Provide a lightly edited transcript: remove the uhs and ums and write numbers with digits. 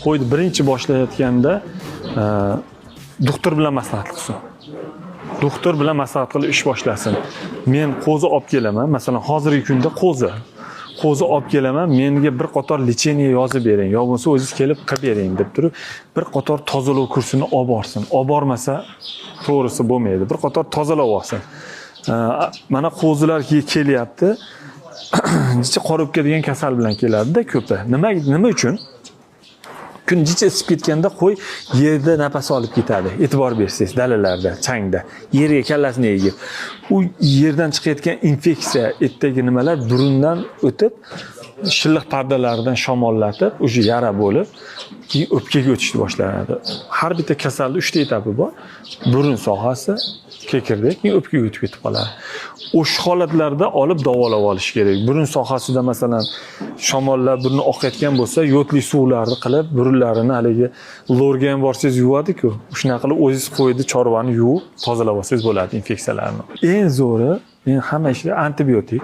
Qo'yni birinchi boshlayotganda doktor bilan maslahat qilsin. Doktor bilan maslahat qilib ish boshlasin. Men qo'zi olib kelaman, masalan, hozirgi kunda qo'zi olib kelaman, menga bir qator лечение yozib bering yo bo'lmasa o'zingiz kelib qilib bering deb turib, bir qator tozalov kursini olib borsin. Olib bormasa, to'g'risi, bo'lmaydi. Bir qator tozalab olsin. Mana qo'zilar kelyapti, jicha qora degan kasal bilan keladida ko'pi. Nima uchun? Kun jicha isib ketganda qo'y yerda nafas olib ketadi. E'tibor bersangiz, dalalarda, changda yerga kallasini egib, u yerdan chiqayotgan infeksiya, etdagi nimalar burundan o'tib, shilliq pardalaridan shamollatib, уже yara bo'lib, keyin o'pkaga o'tishni boshlanadi. Har bitta kasalni uchta etapi bor: burun sohasi, kekirdak, keyin o'pkaga o'tib ketib qoladi. O'sha holatlarda olib davolab olish kerak. Burun sohasida, masalan, shamollab burni oqayotgan bo'lsa, yodli suvlarni qilib, burunlarini haligi lorga ham borsangiz yuvadiku, shunaqa qilib o'zingiz qo'yni, chorvani yuvib, tozalab olsangiz bo'ladi infeksiyalarni. Eng zo'ri, men hamma ishda antibiotik